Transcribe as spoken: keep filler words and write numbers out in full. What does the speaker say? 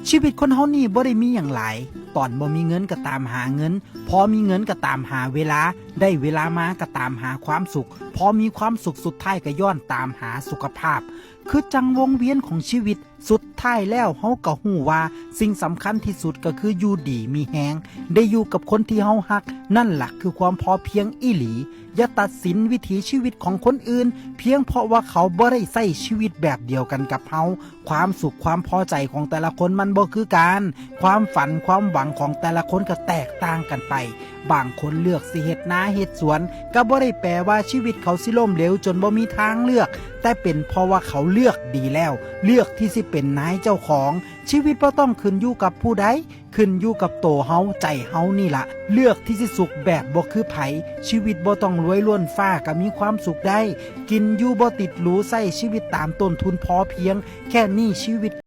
ชีวิตคนเฮานี่บ่ได้มีหยังหลาย ตอนบ่มีเงินก็ตามหาเงิน พอมีเงินก็ตามหาเวลา ได้เวลามาก็ตามหาความสุข พอมีความสุขสุดท้ายก็ย้อนตามหาสุขภาพ คือจั่งวงเวียนของชีวิต สุดท้ายแล้วเฮาก็ฮู้ว่าสิ่งสำคัญที่สุดก็คืออยู่ดีมีแฮง ได้อยู่กับคนที่เฮาฮัก นั่นล่ะคือความพอเพียงอีหลี อย่าตัดสินวิถีชีวิตของคนอื่น เพียงเพราะว่าเขาบ่ได้ใช้ชีวิตแบบเดียวกันกับเฮา ความสุขความพอใจของแต่ละคนมันบ่คือกัน ความฝันความหวังของแต่ละคนก็แตกต่างกันไป บางคนเลือกสิเฮ็ดนาเฮ็ดสวน ก็บ่ได้แปลว่าชีวิตเขาสิล้มเหลวจนบ่มีทางเลือก แต่เป็นเพราะว่าเขาเลือกดีแล้ว เลือกที่สิเป็นนายเจ้าของ ชีวิตบ่ต้องขึ้นอยู่กับผู้ใด ขึ้นอยู่กับโตเฮา ใจเฮานี่ละ เลือกที่สิสุขแบบบ่คือไผ ชีวิตบ่ต้องรวยล้นฟ้าก็มีความสุขได้ กินอยู่บ่ติดหรู ใช้ชีวิตตามต้นทุนพอเพียง แค่นี้ชีวิต